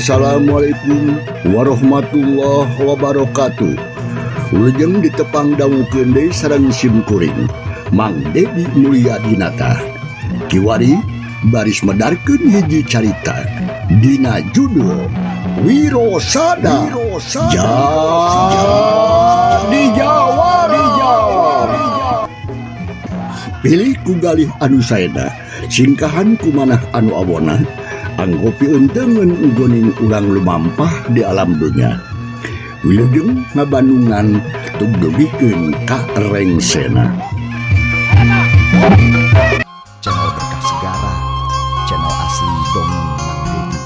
Assalamualaikum warahmatullahi wabarakatuh. Wilujeng ditepang dangukeun deui sareng sim kuring Mang Dedi Mulyadinata. Kiwari baris medarkeun hiji carita dina judul Wirosada. Jadi jawara. Pilih ku galih anu saena, singkahan ku manah anu awona, anggo piunteungeun nggoning urang lumampah di alam dunya. Wilujeng ngabandungan tugdugikeun ka rengsena. Channel Berkah Segara, channel asli Dongeng Mang Dedi.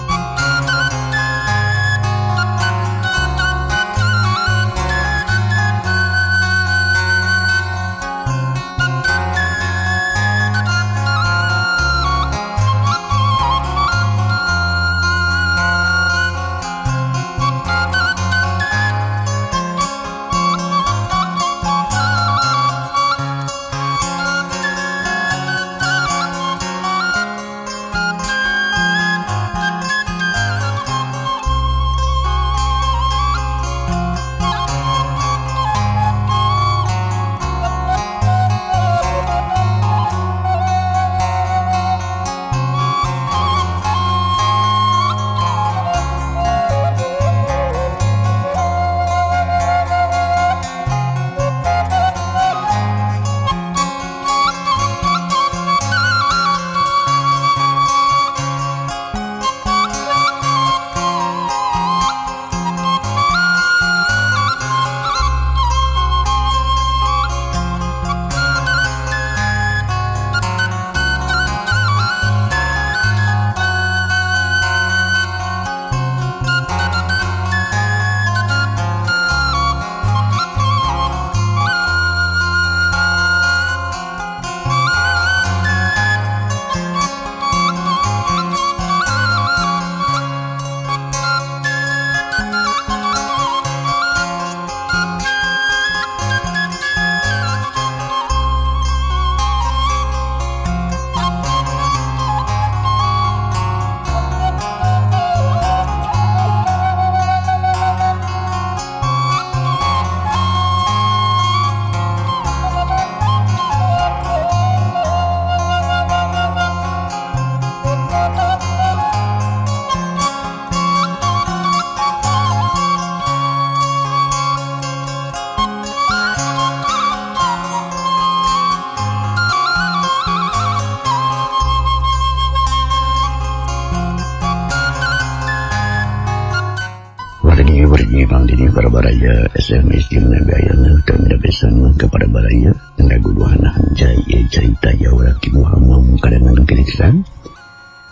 Wargi Mang Dedi para baraya SMS jeung nabi ayana kami besan kepada baraya ngaguduhan hanjai cerita jawara ki Muhammad kadangan kiriksan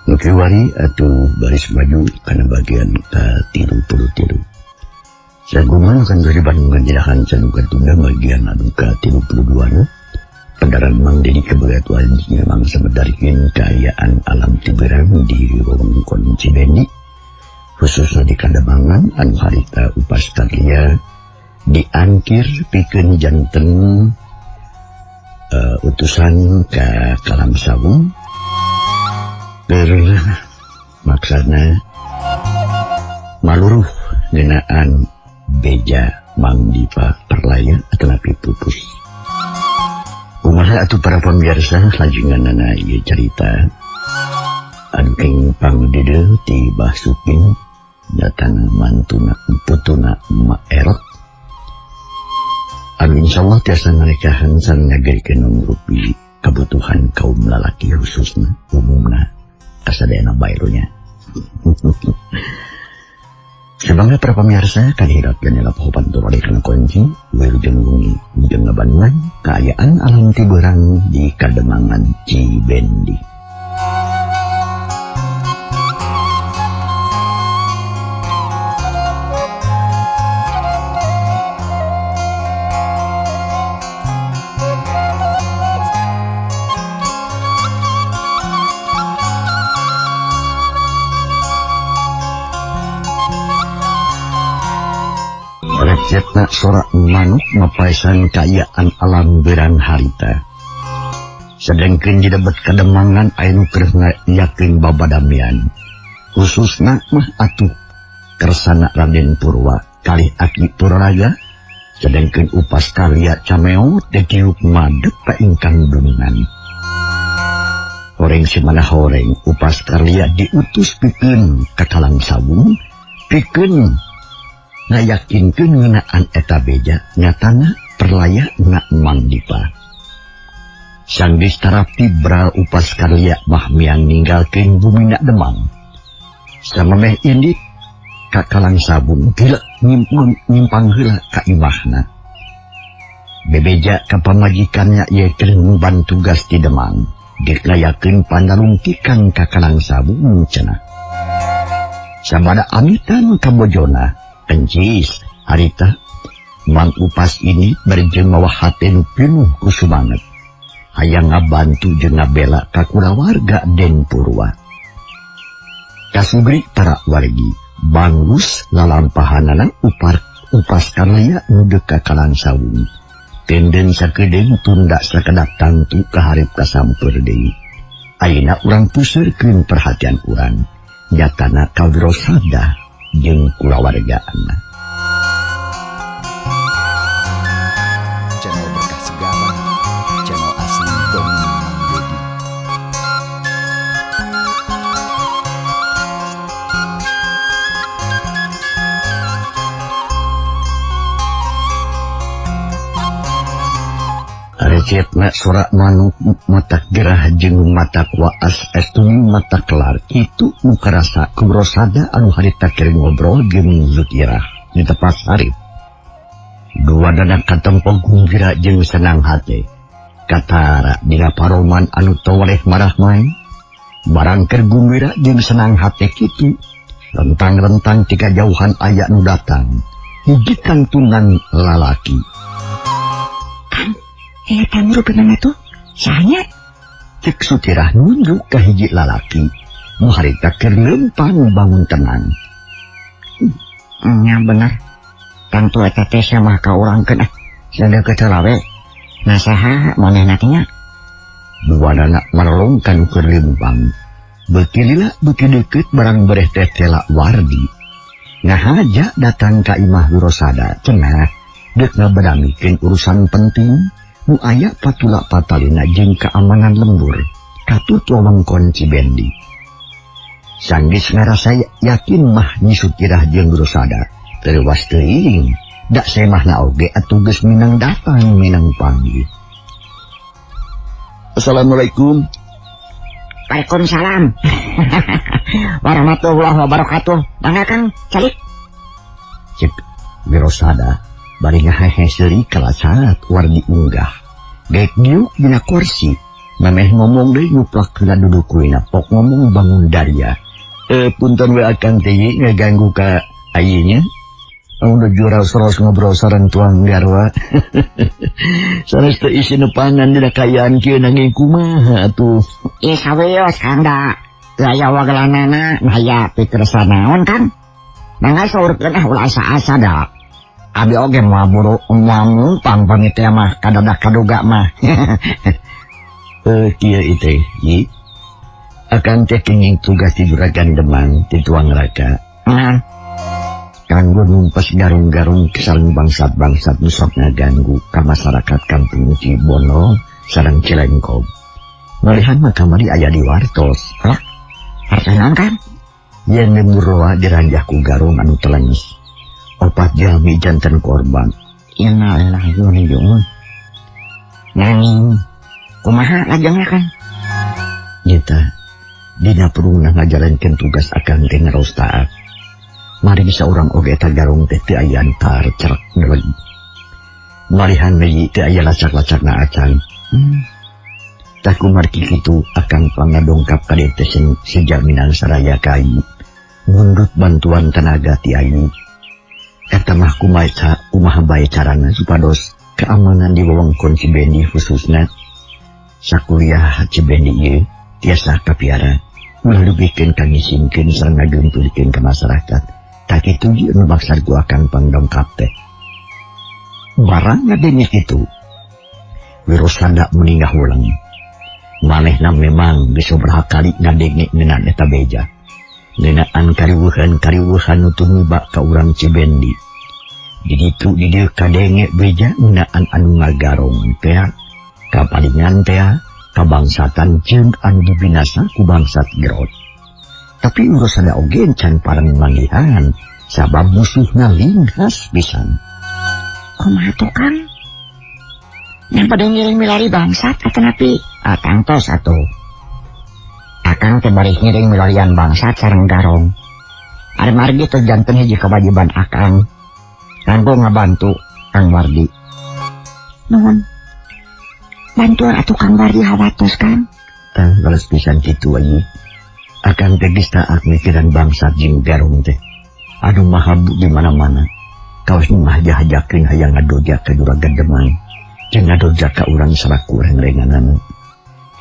nu kiwari atuh baris maju kana bagian ka-33. Saguman kan dari Bandungan jerahan sanuka tunda bagian anu ka-32 na pendaran Mang Dedi keberat wajibnya mangsa medarikeun kaayaan alam tiberang di wewengkon Cibendi, khususnya di Kademangan anu harita upas karya diangkir pikeun janten utusan ka Kalam Sawung keur maksana maluruh ngeunaan beja Mang Dipa Perlaya atanapi pupus. Kumaha atuh para pemirsa lajenganana ieu carita anu keng pangdede ti Bah Supin datang mantuna putuna Ma Erot anu insyaallah tiasa ngarekahan sareng ngagerikeun rupi kabutuhan kaum lalaki khususna umumna kasadayana bae nya. Sebangga para pemirsa kadihirap janela pohopan turun kana kunci wilujeng wengi jeung ngabandungan kaayaan alam tiberang di Kademangan Cibendi. Recetna sorak manuk mapaisan kaayaan alam berang harita. Sedengkeun di debet Kademangan aya nu keur ngayakeun babadamian. Khususna mah atuh Kersana Raden Purwa kalih Aki Purwaraga sedangkeun Upas Karya cameot diuk madep ka ingkang dunungan. Horeng simana horeng Upas Karya diutus pikeun ka Kalang Sawung pikeun ngayakinkeun ngeunaan eta beja nyatana perlaya na Mang Dipa. Sanggeus tarapti bral Upas Karya mah miang ninggalkeun bumina Demang. Samemeh indit ka Kalang Sabung gila nyimpang heula ka imahna. Bebeja ka pamajikannya ye keur ngumban tugas di Demang. Geus ngayakeun panarungtikan ka Kalang Sabung cenah. Sabada amitan ka bojona, encis harita Mang Upas ini bari jeung mawa hate nu pinuh ku sumanget. Hayang ngabantu jeung ngabela ka kulawarga Den Purwa. Kasugri para wargi banggus lalampahanana Upas Karya nu deuk ka Kalang Sawung. Tenden sakedeung tunda sakedap tangtu kaharep kasamper deui. Ayeuna urang puseurkeun perhatian urang nyatana ka Wirosada jeung kulawargana. Channel Berkah Segara, channel asli Dongeng Mang Dedi. Recepna sorak manuk matak gerah jeung matak waas estumi matak kelar kitu nu karasa ku Rosada anu harita keur ngobrol jeung Zutirah di tepas harip. Dua dadak katempo gumbira jeung senang hate. Katara dina paroman anu toleh marah main. Barang keur gumbira jeung senang hate kitu. Rentang-rentang ti kajauhan aya nu datang. Hiji kantunan lalaki. Eta rupina tuh sahanya cek Sutirah nunjuk ka hiji lalaki nu harita keur leumpang bangun tenang. Nya bener tangtu eta teh mah ka urangkeun ah sadeukeut heula we. Nah saha manehna teh nya? Duanana marolong ka nu keur leumpang. Beuki lila beuki deukeut barang bereh teh tela wardi. Ngahaja datang ka imah Wirosada cenah deuk ngabadamikeun urusan penting nu aya patula patalina jeung keamanan lembur katut wewengkon Cibendi. Sanggeus ngarasa yakin mah Nyi Sutirah jeung Wirosada teuwas teuing da semahna oge atuh geus minang datang minang panggih. Assalamualaikum. Waalaikumsalam. Warahmatullahi wabarakatuh. Mangga Kang calik. Cek Wirosada bari ngahehe seuri kalacat wardi unggah. Geek diuk dina kursi. Memeh ngomong deui nyuplak heula duduk kuina pok ngomong bangun daria. Punten we akang teh ngaganggu ka ayeuna. Anu juara soros ngobrol sareng tuang garwa. Sanes teu isi nu pangan dina kaayaan kieu nanging kumaha atuh. Ih sawios Kang da. Teu aya wagelanana aya pikersa naon Kang. Mangga saurkeun ah ulah asa-asa da. Abi oge moal buru moal ngumpang pamit teh mah kadadak kaduga mah. Kieu ieu teh, Yi. Akang teh kenging tugas di Juragan Demang ti Tuang Raka. Kanggo numpes garung-garung sareng bangsat-bangsat nu sok ngaganggu ka masyarakat kampung Cibono sareng Cilengkob. Malihan mah kamari aya di wartos. Hah? Wartos naon Kang? Yen lembur roa diranjah ku garung anu telenges. Opat jalmi janten korban. Innalillahi wa inna ilaihi raji'un. Nanging kumaha lajengna Kang? Nyata dina perungna ngajalankeun tugas akang teh ngaraos taat. Mari saurang oge eta garung teh teu aya antar cerek ngeleg. Malihan deui teu aya lacak-lacakna acan. Tah kumargi kitu akang pangadongkap ka dieu teh sejaminan saraya kai. Mundut bantuan tenaga ti ayu. Eta mah kumaha bae carana supados keamanan di wewengkon Cibendi khususna sakuliah Cibendi ieu tiasa kapiara. Ulah dugikeun ka ngisingkeun sareng ngageuntulkeun ka masyarakat. Tah kitu ieu nu maksad ku akang pangdongkap teh. Barang ngadenge kitu Wirosada meningah ulang. Manehna memang geus sabaraha kali ngadenge ngeunaan eta beja. Ngeunaan kariweuhan-kariweuhan nu tumiba ka urang Cibendi. Di ditu di dieu kadenge beja ngeunaan anu ngagarong teh, kapalingan teh, kabangsatan jeung anu dibinasa ku bangsat Gerot. Tapi Wirasada oge can parang manggihan sabab musuhna linghas pisan. Kumaha tuh Kang? Yang pada ngiring milari bangsat atanapi tangtos atuh. Akang teh bari ngiring milarian bangsat sareng garong. Ari margi teh janten hiji kewajiban akang kanggo ngabantu Kang Wardi. Nuhun. Bantuan atuh Kang Wardi hawatos Kang. Tah bales pisan kitu aja. Akang teh geus taat mikiran bangsat jeung garong teh. Anu mahabu di mana-mana. Kawas nu ngahaja-hajakeun hayang ngadoja ka juragan Demang. Jeung ngadoja ka urang salaku reng-renganana.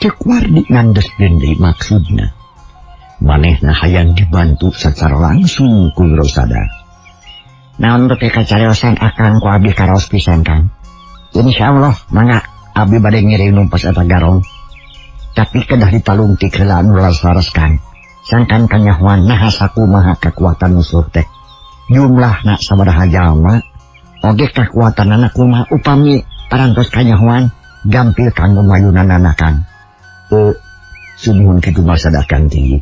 Cek Wardi ngandes deui maksudna. Manehna hayang dibantu secara langsung ku Wirasada. Naon teh kacariosan akang ku abdi karaos pisan Kang. Insyaallah mangga abdi bade ngiring numpas eta garong. Tapi kedah ditalungtik heula anu laras-laras Kang. Sangkan kanyahoan naha sakumaha kekuatan musuh teh. Jumlahna sabaraha jalma, oge kekuatanana kumaha upami parantos kanyahoan gampil kanggo mayunanana Kang. Sumuhun kitu mah sadakan ti.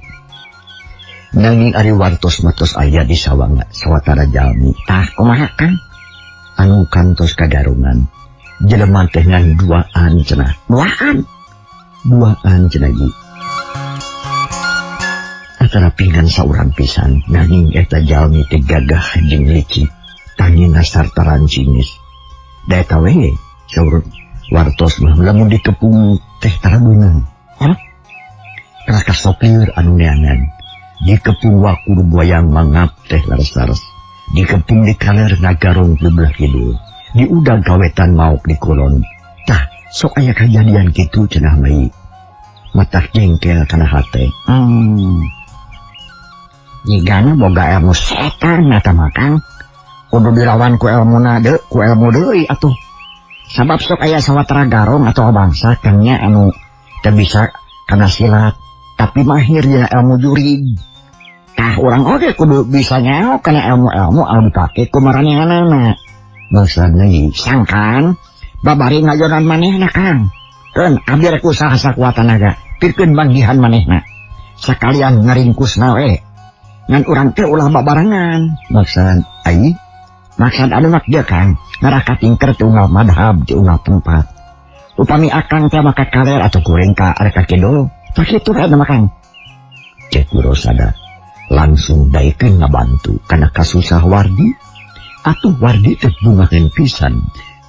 Nanging ari wartos matos aya di sawanga sawatara jalmi. Tah kumaha Kang? Anu kantos kagarongan. Jelema teh ngan duaan cenah. Duaan? Duaan cenah ieu. Antara pinggan saurang pisan nanging eta jalmi teh gagah jeung licik. Tangina sarta rancingis. Da eta we saur wartos mah lamun dikepung teh tarabeunang. Hah? Raka sopir anu neangan. Dikepung wakur buayang mangap teh laras-laras. Dikepung di kaler ngagarong di belah kidul. Diudag kawetan maok di kulon. Tah, sok aya kajadian kitu cenah mai. Matak jengkel kana hate. Jigana boga ilmu setan eta mah Kang. Kudu dilawan ku ilmuna deui, ku ilmu deui atuh. Sabab sok aya sawatara garong atau bangsa kangnya anu teu bisa kana silat, tapi mahir dina ilmu jurig. Tah urang oge kudu bisa nyaho kana ilmu-ilmu anu dipake ku maranehanana. Maksudna ieu sangkan babari ngajonan manehna Kang. Keun abdi rek usaha sakuat tanaga pikeun manggihan manehna. Sakalian ngaringkusna we. Ngan urang teh ulah babarengan. Maksud ai? Maksud anu mak dia Kang, ngarah katingker teu unggal madhab teu unggal tempat. Upami akang teh maka kaler atau kuring ka arek ka kidul. Tah kitu we mah Kang. Cek Wirasada langsung daekeun ngabantu kana kasusah Wardi. Atuh Wardi teh bungaheun pisan.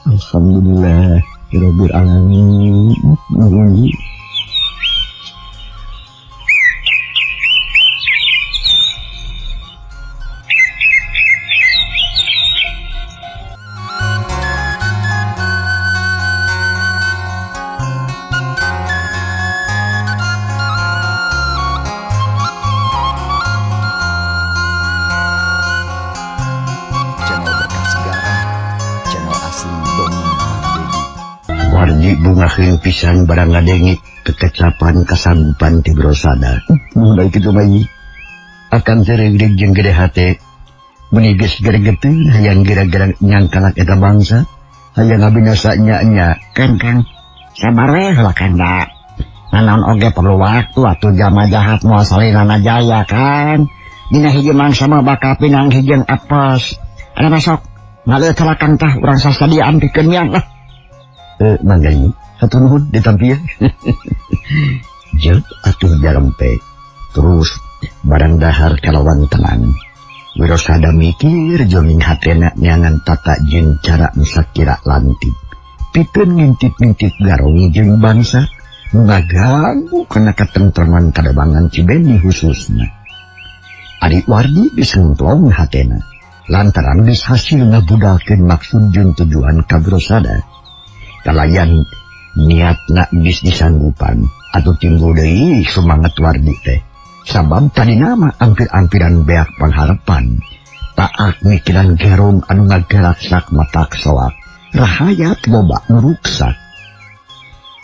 Alhamdulillah rabbil alamin. Nuhun. Bungaheun pisan barang ngadenge kekecapan kasanggupan ti Wirasada. Mulai kitu mah ieu. Akan seregreg jeung gede hate. Meuni geus geregeteun hayang gara-gara nyangkalak eta bangsa, hayang ngabinasa nya-nya. Kan Kang, sabar we lah Kang da. Nanaon oge perlu waktu atuh jalma jahat moal salinana jaya kan. Dina hiji mangsa mah bakal pinang hijeng apes. Ada masuk ngaleuh teh Kang tah urang sasadiaan pikeun miang lah. Mangga ieu. Hatur nuhun ditampi ya. Jeung atuh jarempe. Terus barang dahar kalawan tenang. Wirasada mikir jonging hatena neangan tata jeung cara nu sakira lantip. Pikeun ngintip-ngintip garong jeung bangsa nu ngaganggu kana katentreman kadebangan Cibendi khususna. Ari Wardi disengklong hatena lantaran geus hasil ngabudalkeun maksud jeung tujuan ka Wirasada. Kalayan niatna geus disanggupan atuh timbul deui semangat Wardi teh. Sabab tadi nama ampir-ampiran beak pangharapan. Taak mikiran garong anu ngagalaksak matak soak. Rahayat loba nu ruksak.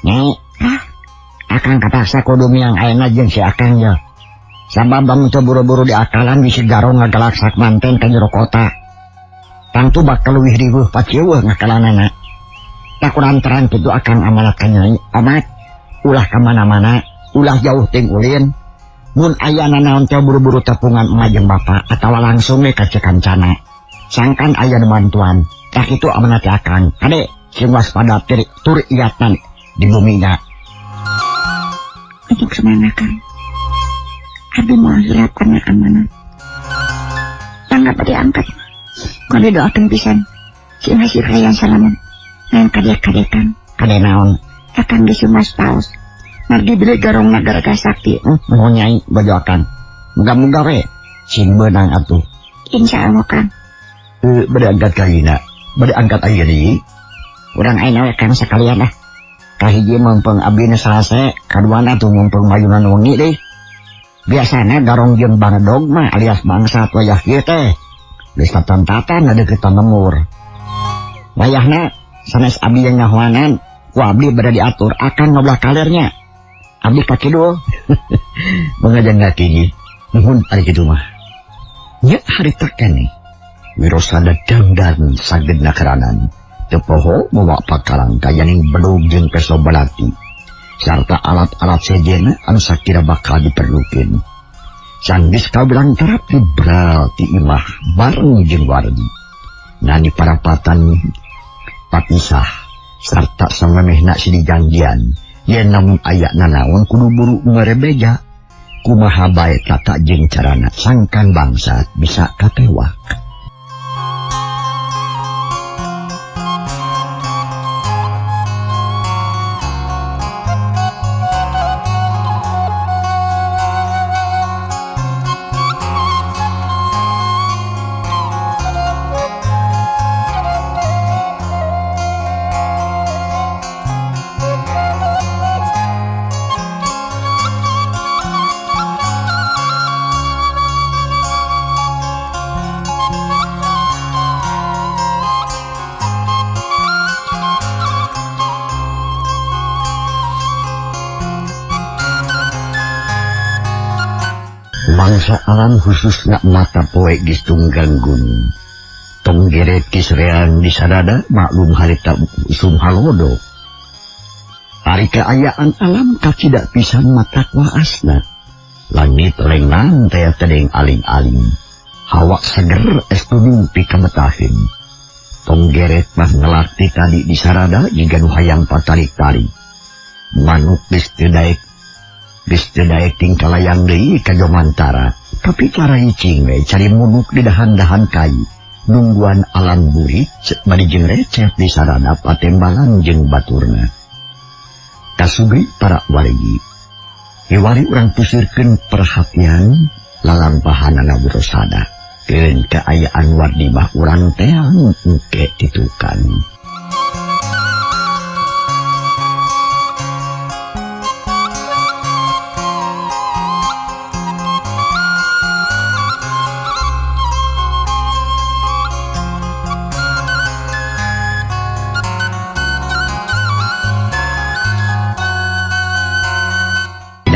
Nyai, ah, akang kapaksa kudu miang ayeuna jeung si akang ye. Sabab lamun teu buru-buru diakalan bisi garong ngagalaksak manten ka jero kota. Tangtu bakal leuwih riweuh paciweuh ngakalanana. Tak kulantaran kitu akang amanat ka Nyai, omat ulah ka mana-mana, ulah jauh ting ulin. Mun aya nanaon teh buru-buru tepungan emak jeung bapa atawa langsung we ka Cekancana. Sangkan aya nu bantuan. Tak kitu amanat ti akang. Kade sing waspada tur iatna di bumina. Untuk semangat Kang. Abi mau hilap karena amanat. Tangga pada angkat. Kade doakan pisan. Sing hasil kalian salaman. Ngan kadek-kadekan. Kade naon? Akang geus mas paus. Margi beli garong nagara sakti. Nuhun Nyai baju akang. Muga-muga we sing beunang atuh. Insyaallah Kang. Bade angkat kahina. Bade angkat aya deui. Urang ayeuna we Kang sakalian ah. Kahiji meungpeung abdi nu salase, kaduana atuh meungpeung mayunan wengi deui. Biasana garong jeung bangdog mah alias bangsat wayah kieu teh. Geus tatan-tatan ngadeukeutan lembur. Wayahna sanes abdi yang nyahoanan, ku abdi bade diatur akang ngobrol kalernya. Abdi ka kidul. Mangajang ngaki nuhun ari kitu mah. Nya harita keneh. Wirosada dangdan sagedna keranan. Teu poho mawa pakalang kayaning bedug jeung peso balati. Sarta alat-alat sejenna anu sakira bakal diperlukeun. Sanggeus kabilang tarap dibral ti imah bareng jeung wardi. Nani parapatan papisah sarta samemehna sidi janjian. Yen namun aya nanaon kudu buru merebeja. Kumaha bae tata jeung carana sangkan bangsat bisa katewak. Mangsa alam khususna mata poe geus tunggang gunung. Tong geret kisrean di sarada maklum harita usum halodo. Ari kaayaan alam kacida pisan mata waasna. Langit lengang teh tedeng aling-aling. Hawa seger es tudung pikametahin. Tong geret mah ngelak ti tadi di sarada jiga nu hayang patarik-tarik. Manuk geus teu daek geus teu daek tingkalayang deui ka Jomantara, tapi cara icing we cari munuk di dahan-dahan kai. Nungguan alang burit bari jeung recep di sarada patembalan jeung baturna. Kasubri para wargi. Hiwari urang pusirkeun perhatian lalampahanana Wirosada. Keun kaayaan wardi mah urang teang engke titukan.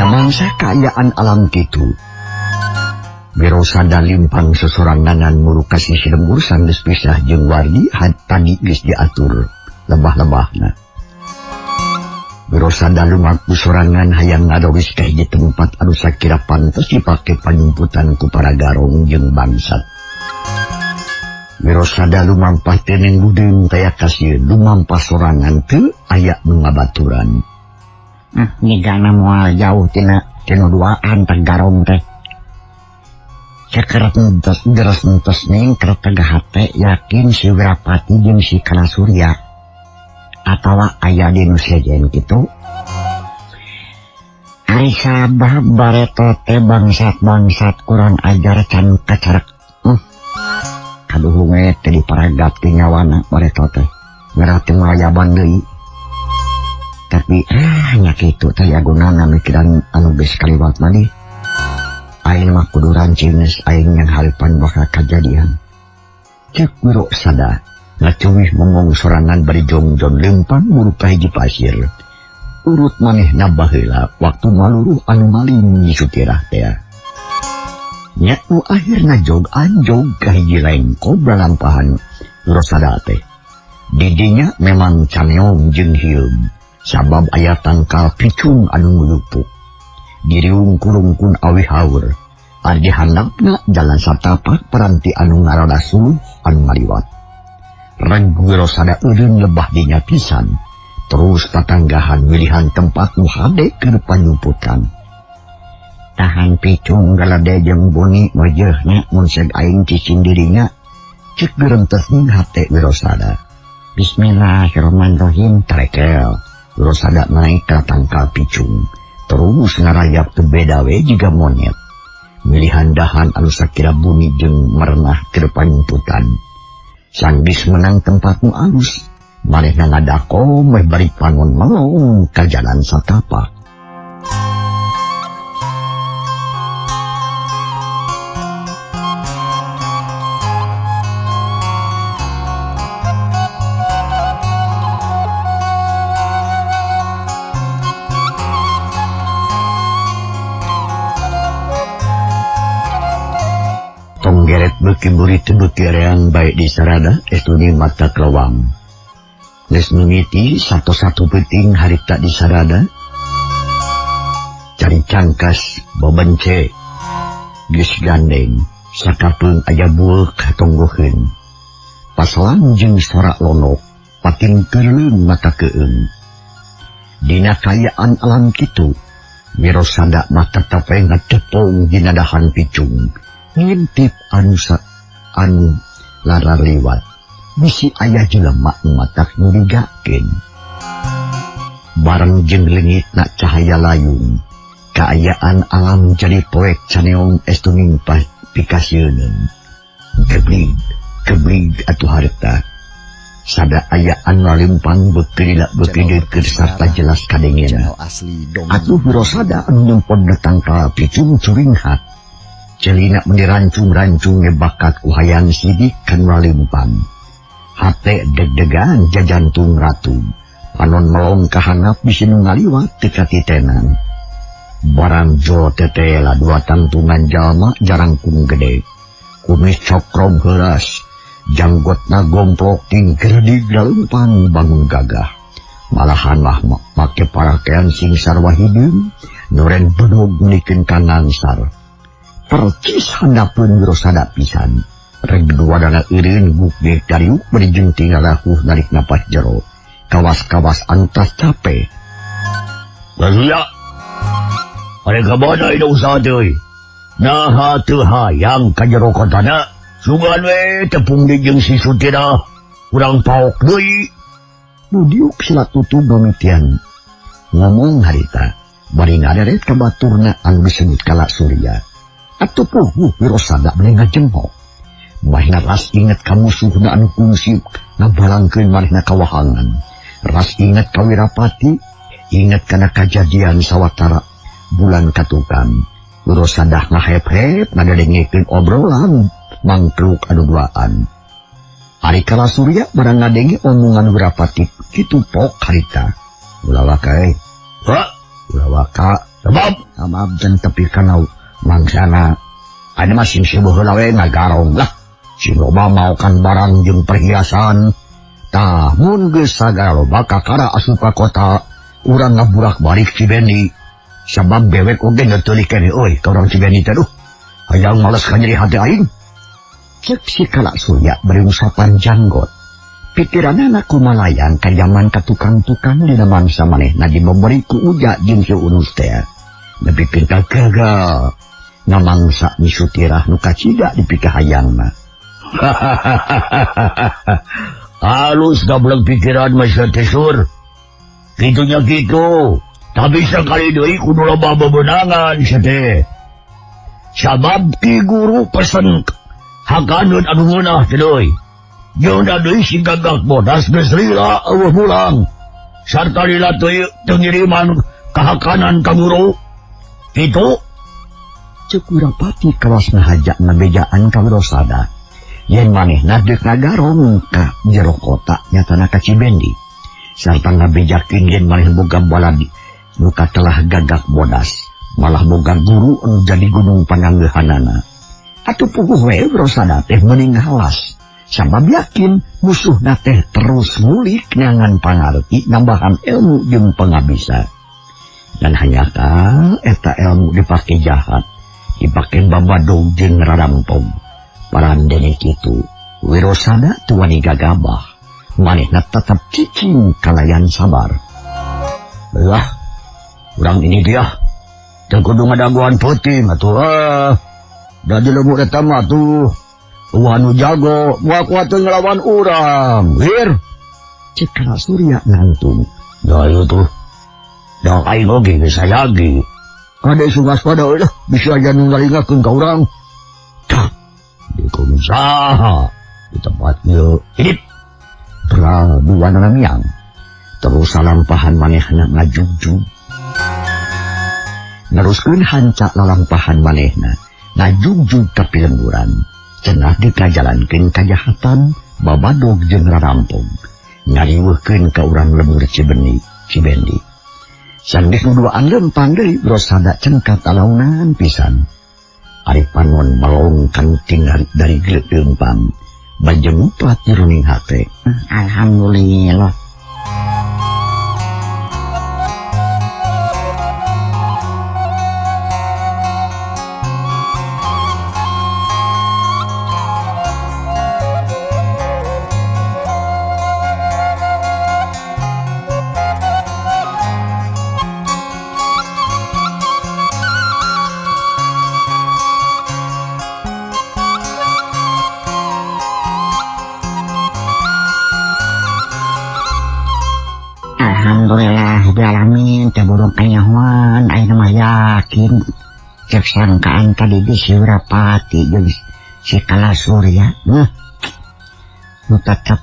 Mangsa kaayaan alam kitu. Wirosada limpang sesoranganan muru kasih lembur sanggeus pisah jeung wardi tadi geus diatur lebah-lebahna. Wirosada lumaku sorangan hayang ngadogis ka hiji tempat anu sakira pantes dipake panyumputan ku para garong jeung bangsat. Wirosada lumampah teh gudeung taya kasieun lumampah sorangan teu aya nu ngabaturan. Nyigana moal jauh tina tinu duaan teh garong teh. Cekeret entes deres entes ning keret tegah hate yakin si Wirapati jeung si Kalasurya atawa aya di nu sejen kitu. Ari sabab bareto teh bangsat-bangsat kurang ajar can kacarek. Kaduhung we teh diparagat ti nyawana bareto teh. Ngerah teh ngalayaban deui. Tapi nya kitu teh ya gunana mikiran anu geus kaliwat mah di. Aing mah kudu rancing geus aing yang haripan bakal kajadian. Cek Wirosada ngacuwih mongong sorangan bari jongjon lempang muru ka hiji pasir. Urut manehna baheula waktu maluruh anu maling nyi Sutirah teh. Nya nu akhirna jog anjog ka hiji lengkob lalampahan Wirosada teh. Didinya memang caneong jeung hieum sabab aya tangkal picung anu nguyupuk. Diriung kurungkun awi haur. Ari handapna jalan satapak peranti anu ngarada suluh anu ngaliwat. Reg Wirosada eureun lebah dinya pisan. Terus tatanggahan milihan tempat nu hade keur panyumputan. Tahan picung galade jeung buni wajahna mun seg aing cicing dirinya. Cek gerentes hate Wirosada. Bismillahirrahmanirrahim. Tarekel Wirosada naik ka tangkal picung. Terus ngarayap teu beda we jiga monyet. Milihan dahan anu sakira buni jeung merenah keur panyumputan. Sanggis menang tempat nu alus. Manehna ngadako meh bari pangon melong ka jalan satapak. Tonggeret beuki beurit beuki reang bae di sarada estuni mata kelewang. Geus mimiti satu-satu peuting harita di sarada. Cari cangkas bebence geus gandeng sakapeung aya bueuk katonggoheun. Pasalan jeung sorak lonok patin keuleung mata keung. Dina kaayaan alam kitu Wirosada mah tetep we ngacepong dina dahan picung. Ngintip anu anu laraliwat. Bisi aya jelema nu matak nyurigakeun. Bareng jeung leungitna cahaya layung, kaayaan alam jadi poek caneong estuning pikasieuneun. Geblig, geblig atuh harta. Sada aya anu lempang beuki lila beuki deukeut sarta jelas kadengena. Atuh Wirosada anu nyempod tangkal picung curinghat. Celina meni rancung-rancung ngebakat ku hayang sidik kanu lempang. Hate deg-degan jajantung ratu. Panon melong kahanap bisi nu ngaliwat teu katitenan. Barang jo tetela dua tangtungan jalma jarangkung gede. Kumis cokrom heuras, janggotna gomplok ting gerdig lalempang bangun gagah. Malahan mah make parakean sing sarwa hideung, noren bedog nikeun ka ngangsar. Percis handapeun Wirosada pisan. Reg dua dana eureun guk ge kariuk bari jeung tinggal lakuh narik napas jero. Kawas-kawas anu tas cape. Baruya. Are ka mana ida usaha teh euy? Naha teu hayang ka jero kotana? Sugan we tepung di jeung si Sutina. Urang paok deui. Nu diuk sila tutug mimitian. Ngomong harita, bari ngaderet ka baturna anu disebut Kala Surya. Atuh puguh Wirosada meni ngajengok. Manehna ras inget ka musuhna anu kungsi ngabalangkeun manehna kawahangan. Ras inget ka Wirapati, inget kana kajadian sawatara bulan katukang. Wirosada ngahep-hep ngadengekeun obrolan mangkluk anu duaan. Ari Kala Surya barang ngadenge omongan Wirapati kitu pok harita. Ulah waka euy. Hah? Ulah waka. Sabab sabab jeung tepi kana mangsana. Aya mah sing seueuh heula we ngagarong lah. Sing loba maokan barang jeung perhiasan. Tah mun geus sagala loba kakara asup ka kota, urang ngaburak-balik Cibendi. Sabab bewek oge neuteulih keneh euy ka urang Cibendi teh duh. Hayang males ka nyeri hate aing. Cek si Kala Surya bari usapan janggot. Pikiranana kumalayang ka jaman ka tukang-tukang dina mangsa manehna dibeberi ku Uja jeung si Unus teh. Nepi pinta gagal ngamangsa Nyi Sutirah nu kacida dipikahayangna. Halus gablek pikiran mah teh sur. Kitunya kitu. Tapi sekali deui kudu loba bebenangan sia teh. Sabab ki guru pesen hakaneun anu ngeunah teh deui. Jeung da deui si gagak bodas geus lila eueuh mulang. Sarta lila teu ngiriman kahakanan ka guru. Kitu. Ceuk Wirapati kawas ngahaja ngabejaan ka Wirosada. Yen manehna deuk ngagarong ka jero kota nyatana ka Cibendi. Sarta ngabejakeun yen maneh boga baladi nu katelah gagak bodas, malah boga guru anu jadi gunung pananggeuhanana. Atuh puguh we Rosada teh meuning halas. Sabab yakin musuhna teh terus ngulik nyangan pangarti nambahan ilmu jeung pangabisa. Dan hanjakal eta ilmu dipake jahat, dipake babadog jeung rarampog. Parandene kitu, Wirosada teu wani gagabah, manehna tetep cicing kalayan sabar. Lah, urang ini dia teu kudu ngadaguan peuting atuh ah. Da di lembur eta mah tuh eueuh anu jago, moal kuat teu ngelawan urang. Wir, cek Kala Surya nangtung. Da ieu tuh. Da aing oge geus sayagi. Kade sugaspada euy lah, bisa aja nu ngalingakeun ka urang. Tah, di kudu saha di tempat ieu. Hidip. Pra duanana miang. Terus salampahan manehna ngajugjug. Neruskeun hanca lalampahan manehna ngajugjug ka pilemburan. Cenah dikajalankeun kajahatan babadog jeung rarampog. Ngariweuhkeun ka urang lembur Cibeni, Cibendi. Sanggeus nu duaan lempang deui Rosada cengkat alaunan pisan. Ari panon melong kanu tinggal dari lempang. Bajenguplat jeroning hate. Alhamdulillah. Alhamdulillah alamin teh burung kanyahoan ayeuna mah yakin cek sangkaan tadi di si Wirapati jeung si Kala Surya. Nu tetep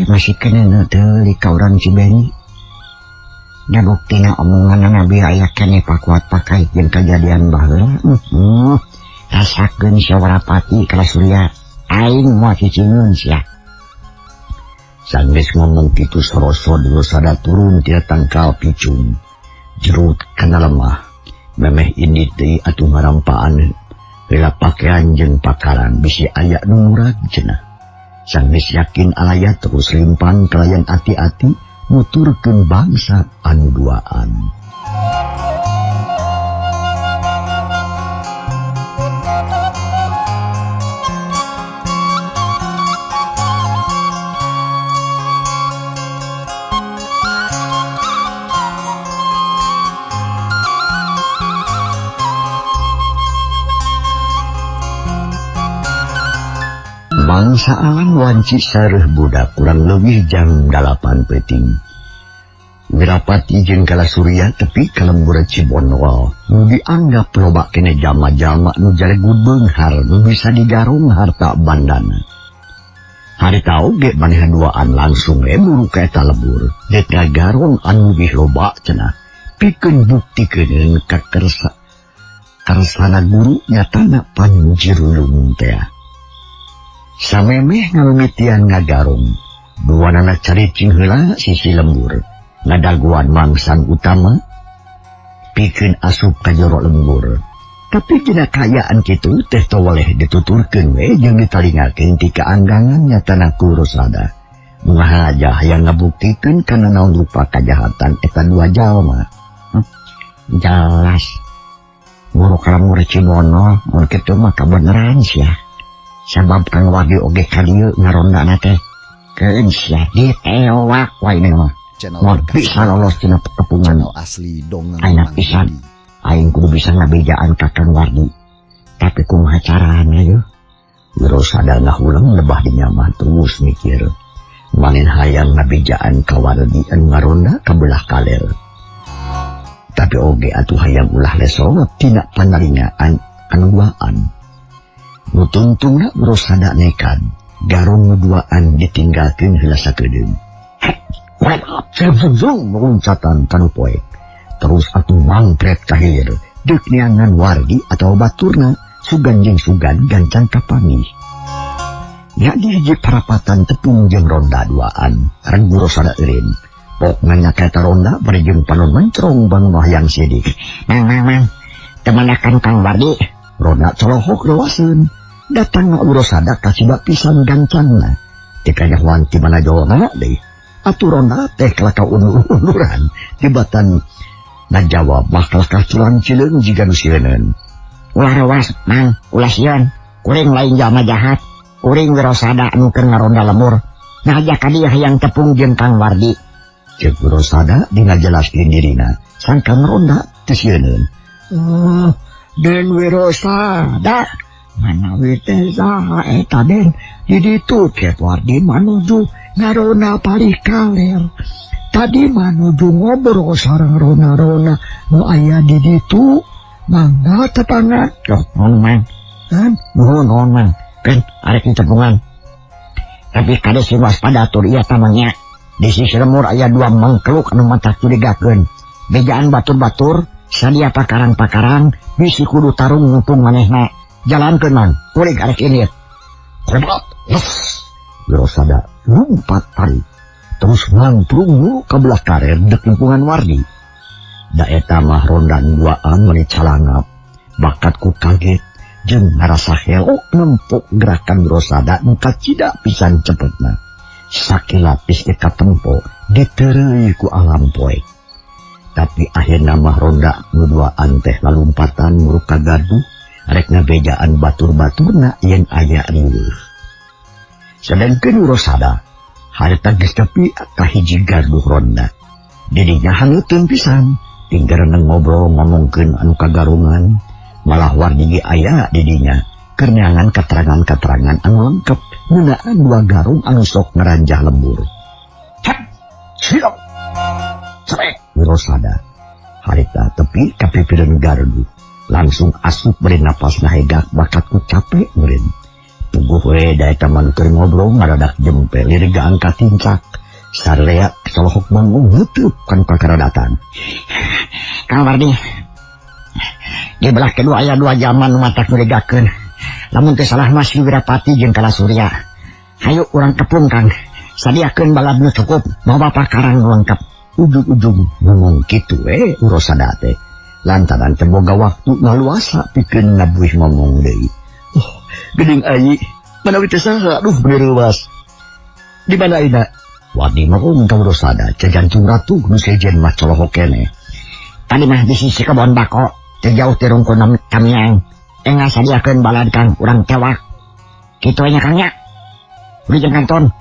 masih kena teu ka urang Cibeni. Da buktina omongan Nabi aya keneh pakuat pakai jeung kajadian baheula. Rasakeun si Wirapati Kala Surya aing moal cicingeun sia. Sanggeus ngomong kitu sorosod Rosada turun tina tangkal picung. Jerut kana lemah. Memeh indit deui atuh ngarampaan. Heula pakean jeung pakaran bisi aya nu murag cenah. Sanggeus yakin alaya terus limpang kalayan ati-ati nuturkeun bangsa anu duaan. Bangsa alang wanci sareuh budak kurang lebih jam 8 peuting. Wirapati jeung Kala Surya tepi ka lembur Cibonol nu dianggap loba keneh jalma-jalma nu jaregud beunghar nu bisa digarung harta bandana. Harita oge manehna duaan langsung we buru ka eta lembur deuk ngagarung anu leuwih loba cenah pikeun buktikeun ka karsana guru nyatana Panjirulung teh. Samemeh ngalumitian ngagarung, duanana caricing heula sisi lembur, ngadaguan mangsan utama, pikeun asup ka jero lembur. Tapi dina kaayaan kitu teh tawaleh dituturkeun we jeung ditalingakeun ti kaanggangan nyatana ku Rosada. Bunga aja hayang ngabuktikeun kana naon rupa kajahatan eta dua jalma. Jelas. Guru ka lembur Cibonol mun kitu mah kabeneran sia. Sabab Kang Wardi oge ka dieu ngarondana teh. Keun sia ditewak wae mah. Moal bisa lolos tina kepungan asli dongeng ayeuna pisan. Aing kudu bisa ngabejaan ka Kang Wardi. Tapi kumaha carana yeuh? Wirosada ngahuleng lebah di nyamah terus mikir. Manin hayang ngabejaan ka Wardi anu ngaronda ka belah kaler. Tapi oge atuh hayang ulah lesorot tina panaringaan anu duaan. Nu tungtungna Rosada nekat, garong nu duaan ditinggalkeun heula sakedeung. Zung loncatan kanu poek. Terus atuh mangpret ka hilir, deuk neangan wargi atawa baturna, sugan jeung sugan gancang kapanggih. Nya di hiji parapatan tepung jeung ronda duaan, regu Rosada eureun. Pok nanya ka eta ronda bari jeung panon mencrong bangun hayang sidik. Mang mang mang, temanakan Kang Wardi. Ronda colohok lewaseun. Datang Wirosada kacida pisan gancangna. Teu kanyahoan ti mana jolna deui. Atuh ronda teh kalaka undur-unduran tibatan ngajawab mah kalakah culang cileung jiga nu sieuneun. Ulah rewas Mang, ulah sieun. Kuring lain jalma jahat. Kuring Wirosada anu keur ngaronda lemur. Ngajak ka dieu hayang tepung jeung Kang Wardi. Ceuk Wirosada dina jelaskeun dirina. Sangkan ronda teu sieuneun. Oh, Den Wirosada, manawi teh saha eta Den? Di ditu Cep Wardi manuju ngaronda palih kaler. Tadi manuju ngobrol sareng rona-rona nu aya di ditu. Mangga tepangan. Loh, nuhun Mang. Kan? Nuhun, nuhun Mang. Kan arek ditepungan. Tapi kade sing waspada atur ieu tamangnya. Di sisi lemur aya dua mangkluk anu matak curigakeun. Bejaan batur-batur, sadia pakarang-pakarang, bisi kudu tarung ngumpung manehna. Jalankeun Mang, kuring arek indit. Krebat, les. Wirosada lompat tarik. Terus ngangprung ka belah karer dek lingkungan Wardi. Da eta mah ronda duaan meuni calangap. Bakat ku kaget jeung ngarasa helok nempok gerakan Wirosada nu kacida pisan cepetna. Sakilapis ge katempo diteureuy ku alam poek. Tapi akhirna mah ronda nu duaan teh lalumpatan muruk ka gaduh rek ngabejaan batur-baturna yen aya riweuh. Sedengkeun Wirosada harita geus tepi ka hiji gaduh ronda. Didinya hangeuteun pisan, tinggal ngobrol ngomongkeun anu kagarungan, malah Wardi ge aya didinya keur neangan keterangan-keterangan anu lengkap ngeunaan dua garung anu sok ngaranjah lembur. Cek, silok, cerek Wirosada harita tepi ka pipireun gardu. Langsung asup beri napas nahegak bakat ku capek meureun. Puguh we da eta mah keur ngobrol ngadadak jempe lirig angkat tincak. Sararea colohok manggung ngeutup kan kakaradatan. Kang Wardi, di belah kedua aya dua jaman nu matak nyurigakeun. Lamun teu salah mah si Wirapati jeung Kala Surya. Hayu urang kepung Kang. Sadiakeun balad nu cukup, bawa pakarang nu lengkap. Ujug-ujug ngomong kitu we Wirosada teh. Lantaran teu boga waktu ngaluasa pikeun ngabuih ngomong deui. Oh, geuning ai, manawi teh saha aduh bener reuas. Di mana ayeuna? Wardi merung ka Wirosada, cajantung ratu nu sejen mah colohok keneh. Tadi mah di sisi kebon bako, teu jauh ti rungkun kamiang. Enggal sadiakeun balad Kang, urang tewak. Kitu nya Kang nya. Wilujeng kanton.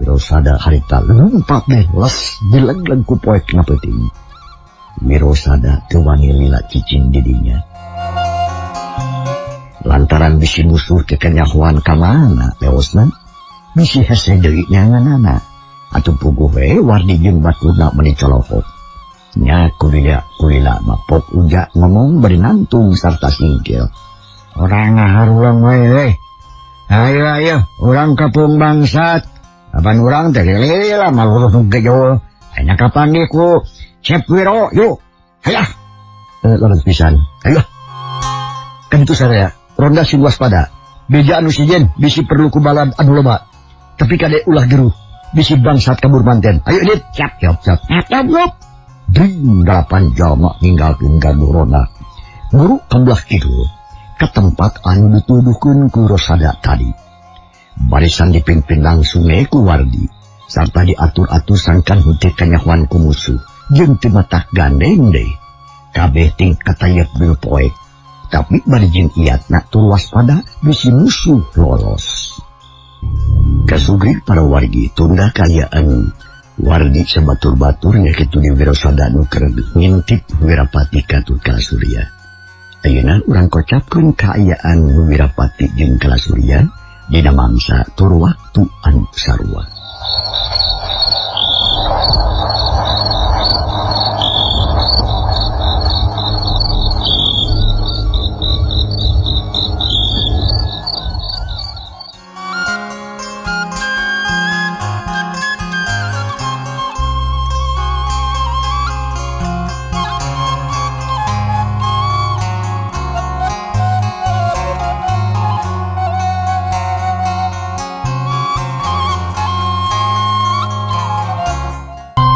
Wirosada harita lumpat deh les dilegleg ku poek na peuting. Wirosada teu wani lila cicing didinya. Lantaran bisi musuh teu kanyahoan ka mana leosna, bisi hese deui nyanganana. Atuh puguh we Wardi jeung baturna meuni colohok. Nya kulila kulila mapok uja ngomong bari nantung sarta singkil. Urang ngaharulang we we. Ayo ayo, urang kepung bangsat. Apan urang teh lila maluruh nu gejol. Ayeuna kapan ku Cep Wiro, yuk. Hayah. Leres pisan. Ayo. Kan itu saraya. Ronda sing waspada. Beja anu sejen bisi perlu ku balad anu loba. Tapi kade ulah geruh. Bisi bangsat kabur manten. Ayo dit. Siap, siap, siap. Siap, siap, siap. Dring 8 jalma ninggalkeun gaduh ronda. Nguruk ka belah kidul ke tempat anu dituduhkeun ku Wirosada tadi. Barisan dipimpin langsung ku Wardi sarta diatur-atur sangkan henteu kanyahoan ku musuh jeung teu matak gandeng deui. Kabeh ting katayep dinu poek. Tapi bari jeung iatna tur waspada bisi musuh lolos. Kasugri para wargi tunda kaayaan Wardi sabatur-batur nya kitu di Wirosada nu keur ngintip Wirapati katut Kala Surya. Ayeuna urang kocapkeun kaayaan Wirapati jeung Kala Surya dina mangsa tur waktu anu sarua.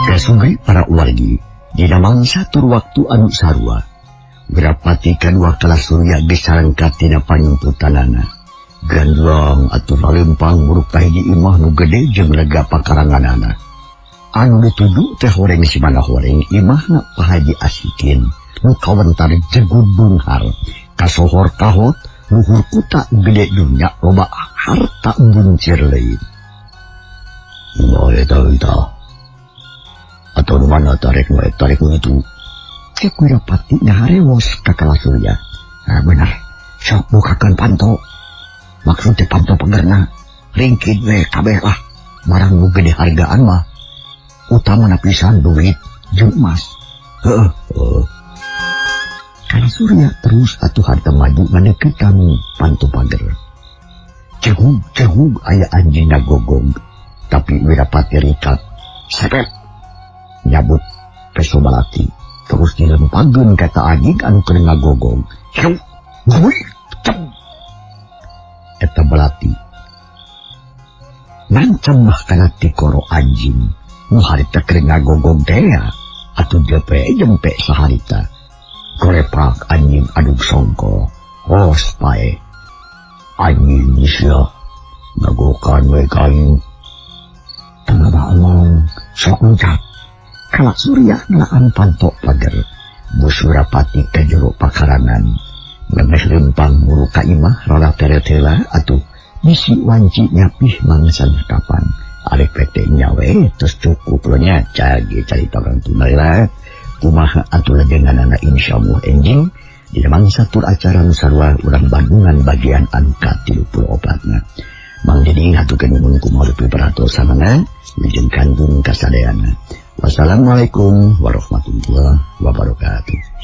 Kasugri para wargi dina mangsa tur waktu anu sarua. Wirapati kadua Kala Surya geus sarengkat tina panyumputanana. Gandrong atuh lalempang muruk ka hiji imah nu gede jeung lega pakaranganana. Anu dituju teh horeng simana horeng imahna Pak Haji Asikin nu kawentar jegud beunghar kasohor kahot luhur kuta gede dunya loba harta buncir leuit. Imah eta eta atau nu mana tarek nu tarik nu itu. Cek Wirapati ngaharewos ka Kala Surya. Ah, bener, sok bukakeun panto. Maksud teh panto pagerna ringkid we kabeh lah barang nu gede hargaan mah utamana pisan duit jeung emas. Heeh. Kala Surya terus atuh harta maju ngadeukeutan panto pager. Cegug cegug aya anjing ngagogog tapi Wirapati rikat sepet nyabut peso balati terus dilempageun ka eta anjing anu keur ngagogog. Hiu gui cep eta balati nancam mah kana tikoro anjing nu harita keur ngagogog teh atuh jepe jempe saharita gorepak anjing adug songko hos pae anjing sia ngagokan we ka aing teu omong sok ngucap. Kala Surya ngelaan panto pager Bus Wirapati ka jero pakarangan memeh lempang muru ka imah rada teretela atuh bisi wanci nyapih mangsa kapan arek pete nyawe terus cukup lo nya cagi carita orang tunai lah kumaha atuh lejenganana insyaallah enjing di mangsa tur acara nu sarua urang Bandungan bagian anu ka-34na. Mang Deddy haturkeun nuhun kumaha rupi perhatosanana wilujeng kandung kasadayana. Wassalamualaikum warahmatullahi wabarakatuh.